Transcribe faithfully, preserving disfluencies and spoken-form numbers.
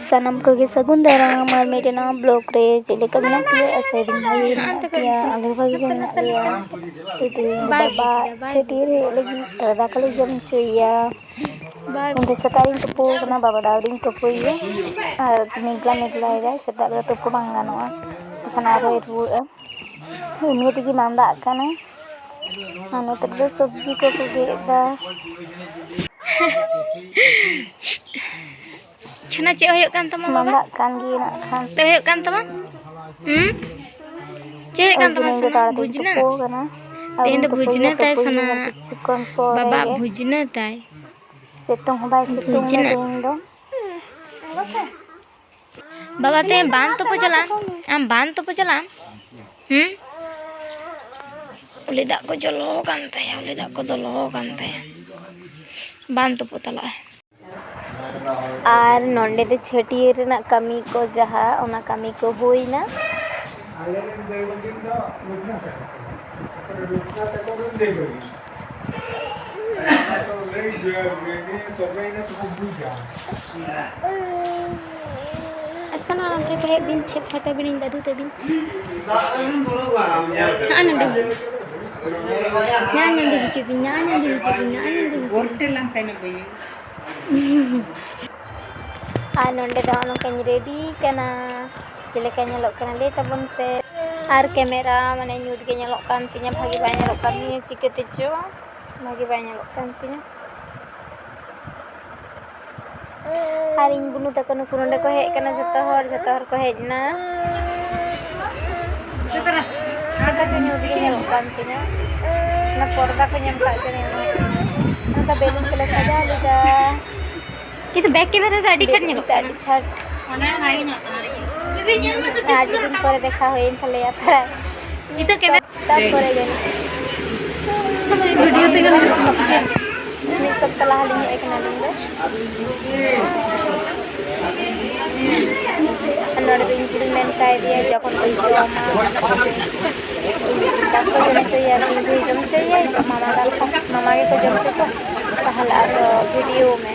ᱥᱟᱱᱟᱢ ᱠᱚᱜᱮ ᱥᱟᱹᱜᱩᱱ ᱫᱟᱨᱟᱢ ᱟᱨ ᱢᱤᱫᱴᱮᱱ ᱱᱟᱣᱟ ᱵᱞᱚᱜ ᱨᱮ᱾ ᱪᱮᱫ ᱞᱮᱠᱟ ᱢᱮᱱᱟᱜ ᱯᱮᱭᱟ? ᱟᱥᱟᱭ ᱫᱤᱧ ᱵᱷᱟᱜᱮ ᱜᱮ ᱢᱮᱱᱟᱜ ᱯᱮᱭᱟ, ᱟᱞᱮ ᱦᱚᱸ ᱵᱷᱟᱜᱮ ᱜᱮ ᱢᱮᱱᱟᱜ ᱞᱮᱭᱟ᱾ ᱛᱮᱦᱮᱧ ᱫᱚ ᱵᱟᱵᱟ ᱪᱷᱟᱹᱴᱭᱟᱹᱨ ᱦᱮᱡ ᱞᱟᱹᱜᱤᱫ ᱫᱟᱠᱟ ᱞᱮ ᱡᱚᱢ ᱦᱚᱪᱚᱭᱮᱭᱟ᱾ ᱤᱧ ᱫᱚ ᱥᱮᱛᱟᱜ ᱨᱤᱧ ᱛᱩᱯᱩ ᱟᱠᱟᱱᱟ, ᱵᱟᱵᱟ ᱫᱚ ᱟᱹᱣᱨᱤᱧ ᱛᱩᱯᱩᱭᱮᱭᱟ᱾ ᱟᱨ ᱢᱮᱜᱽᱞᱟ ᱢᱮᱜᱽᱞᱟᱭᱮᱫᱟᱭ, ᱥᱮᱛᱟᱜ ᱨᱮᱫᱚ ᱛᱩᱯᱩ ᱵᱟᱝ ᱜᱟᱱᱚᱜᱼᱟ, ᱵᱟᱠᱷᱟᱱ ᱟᱨᱦᱚᱸᱭ ᱨᱩᱣᱟᱹᱜᱼᱟ᱾ ᱮᱢᱱᱤ ᱛᱮᱜᱮ ᱢᱟᱸᱫᱟᱜ ᱠᱟᱱᱟᱭ᱾ ᱟᱨ ᱱᱚᱛᱮ ᱨᱮᱫᱚ ᱥᱚᱵᱽᱡᱤ ᱠᱚᱠᱚ ᱜᱮᱫ ᱮᱫᱟ᱾ ᱪᱷᱟᱱᱟ, ᱪᱮᱫ ᱦᱩᱭᱩᱜ ᱠᱟᱱ ᱛᱟᱢᱟ ᱵᱟᱵᱟ? ᱢᱟᱸᱫᱟᱜ ᱠᱟᱱ ᱜᱮ ᱱᱟᱜ ᱠᱷᱟᱱ᱾ ᱪᱮᱫ ᱦᱩᱭᱩᱜ ᱠᱟᱱ ᱛᱟᱢᱟ? ᱦᱩᱸ? ᱪᱮᱫ ᱦᱩᱭᱩᱜ ᱠᱟᱱ ᱛᱟᱢᱟ ᱥᱟᱱᱟ? ᱵᱩᱡᱽ ᱮᱱᱟ? ᱛᱮᱦᱮᱧ ᱫᱚ ᱵᱩᱡᱽ ᱮᱱᱟ ᱛᱟᱭ ᱥᱟᱱᱟ᱾ ᱵᱟᱵᱟ ᱵᱩᱡᱽ ᱮᱱᱟ ᱛᱟᱭ᱾ ᱥᱤᱛᱩᱝ ᱦᱚᱸ ᱵᱟᱭ ᱥᱤᱛᱩᱝ ᱮᱫᱟ ᱛᱮᱦᱮᱧ ᱫᱚ᱾ ᱵᱟᱵᱟ ᱛᱮ ᱵᱟᱸᱫᱽ ᱛᱩᱯᱩ ᱪᱟᱞᱟᱜ ᱟᱢ? ᱟᱢ ᱵᱟᱸᱫᱽ ᱛᱩᱯᱩ ᱪᱟᱞᱟᱜ ᱟᱢ? ᱦᱩᱸ? ᱩᱞᱤ ᱫᱟᱜ ᱠᱚ ᱡᱚᱞᱚ ᱟᱠᱟᱱ ᱛᱟᱭᱟ, ᱩᱞᱤ ᱫᱟᱜ ᱠᱚ ᱫᱚᱞᱚ ᱟᱠᱟᱱ ᱛᱟᱭᱟ᱾ ᱵᱟᱸᱫᱽ ᱛᱩᱯᱩ ᱪᱟᱞᱟᱜᱼᱟ᱾ ᱟᱨ ᱱᱚᱸᱰᱮ ᱫᱚ ᱪᱷᱟᱹᱴᱭᱟᱹᱨ ᱨᱮᱱᱟᱜ ᱠᱟᱹᱢᱤ ᱠᱚ, ᱡᱟᱦᱟᱸ ᱚᱱᱟ ᱠᱟᱹᱢᱤ ᱠᱚ ᱦᱩᱭᱱᱟ᱾ ᱟᱥᱟᱱᱟ ᱟᱢ ᱴᱷᱮᱱ ᱠᱚ ᱦᱮᱡ ᱵᱤᱱ, ᱪᱮᱫ ᱯᱷᱳᱴᱳ ᱵᱤᱱ ᱫᱟᱫᱩ ᱛᱟᱹᱵᱤᱱ? ᱱᱚᱜᱼᱚᱭ ᱱᱚᱸᱰᱮ᱾ ᱱᱚᱜᱼᱚᱭ ᱱᱚᱸᱰᱮ ᱦᱤᱡᱩᱜ ᱵᱤᱱ, ᱱᱚᱜᱼᱚᱭ ᱱᱚᱸᱰᱮ ᱦᱤᱡᱩᱜ ᱵᱤᱱ, ᱱᱚᱜᱼᱚᱭ ᱱᱚᱸᱰᱮ ᱦᱤᱡᱩᱜ ᱵᱤᱱ᱾ ᱟᱨ ᱱᱚᱸᱰᱮ ᱫᱚ ᱱᱚᱝᱠᱟᱧ ᱨᱮᱰᱤ ᱠᱟᱱᱟ᱾ ᱪᱮᱫ ᱞᱮᱠᱟ ᱧᱮᱞᱚᱜ ᱠᱟᱱᱟ ᱞᱟᱹᱭ ᱛᱟᱵᱚᱱ ᱯᱮ᱾ ᱟᱨ ᱠᱮᱢᱮᱨᱟ ᱢᱟᱱᱮ ᱧᱩᱛ ᱜᱮ ᱧᱮᱞᱚᱜ ᱠᱟᱱ ᱛᱤᱧᱟ, ᱵᱷᱟᱜᱮ ᱵᱟᱭ ᱧᱮᱞᱚᱜ ᱠᱟᱱ ᱛᱤᱧᱟ, ᱪᱤᱠᱟᱹ ᱛᱮᱪᱚ ᱵᱷᱟᱜᱮ ᱵᱟᱭ ᱧᱮᱞᱚᱜ ᱠᱟᱱ ᱛᱤᱧᱟ᱾ ᱟᱨ ᱤᱧ ᱵᱩᱱᱩ ᱛᱟᱠᱚ ᱱᱩᱠᱩ ᱱᱚᱸᱰᱮ ᱠᱚ ᱦᱮᱡ ᱠᱟᱱᱟ, ᱡᱷᱚᱛᱚ ᱦᱚᱲ, ᱡᱷᱚᱛᱚ ᱦᱚᱲ ᱠᱚ ᱦᱮᱡ ᱮᱱᱟ᱾ ᱪᱮᱠᱟ ᱪᱚ ᱧᱩᱛ ᱜᱮ ᱧᱮᱞᱚᱜ ᱠᱟᱱ ᱛᱤᱧᱟ, ᱚᱱᱟ ᱯᱚᱨᱫᱟ ᱠᱚ ᱧᱮᱞ ᱠᱟᱜ ᱪᱚ ᱧᱮᱞ ᱧᱟᱢᱚᱜ ᱠᱟᱱᱟ᱾ ᱱᱚᱝᱠᱟ ᱵᱮᱞᱩᱱ ᱛᱮᱞᱮ ᱥᱟᱡᱟᱣ ᱞᱮᱫᱟ᱾ ᱠᱤᱱᱛᱩ ᱵᱮᱠ ᱠᱮᱢᱮᱨᱟ ᱨᱮ ᱟᱹᱰᱤ ᱪᱷᱟᱴ ᱧᱮᱞᱚᱜ ᱠᱟᱱᱟ᱾ ᱟᱹᱰᱤ ᱫᱤᱱ ᱯᱚᱨᱮ ᱫᱮᱠᱷᱟ ᱦᱩᱭᱮᱱ ᱛᱟᱞᱮᱭᱟ ᱯᱨᱟᱭ ᱢᱤᱫ ᱱᱤᱛᱚᱜ ᱠᱮᱢᱮᱨᱟ ᱥᱚᱯᱛᱟ ᱯᱚᱨᱮ ᱡᱟᱹᱱᱤᱡ᱾ ᱵᱷᱤᱰᱤᱭᱳ ᱛᱮᱜᱮ ᱦᱩᱭᱩᱜ ᱠᱟᱱᱟ, ᱪᱤᱠᱟᱹᱭᱟ? ᱢᱤᱫ ᱥᱚᱯᱛᱟ ᱞᱟᱦᱟ ᱞᱤᱧ ᱦᱮᱡ ᱟᱠᱟᱱᱟ ᱟᱹᱞᱤᱧ ᱫᱚ᱾ ᱟᱨ ᱱᱚᱰᱮ ᱫᱚ ᱤᱧ ᱠᱩᱲᱤᱧ ᱢᱮᱱ ᱠᱟᱭ ᱫᱮᱭᱟ, ᱡᱚᱠᱷᱚᱱ ᱠᱚ ᱡᱚᱢᱟ, ᱫᱟᱠᱟ ᱠᱚ ᱡᱚᱢ ᱦᱚᱪᱚᱭᱮᱭᱟ, ᱛᱤᱸᱜᱩᱭ ᱡᱚᱢ ᱦᱚᱪᱚᱭᱮᱭᱟ, ᱢᱟᱢᱟ ᱫᱟᱞ ᱠᱷᱟᱱ ᱢᱟᱢᱟ ᱜᱮᱠᱚ ᱡᱚᱢ ᱦᱚᱪᱚ ᱠᱚᱣᱟ, ᱛᱟᱦᱚᱞᱮ ᱟᱫᱚ ᱵᱷᱤᱰᱤᱭᱳ ᱢᱮ᱾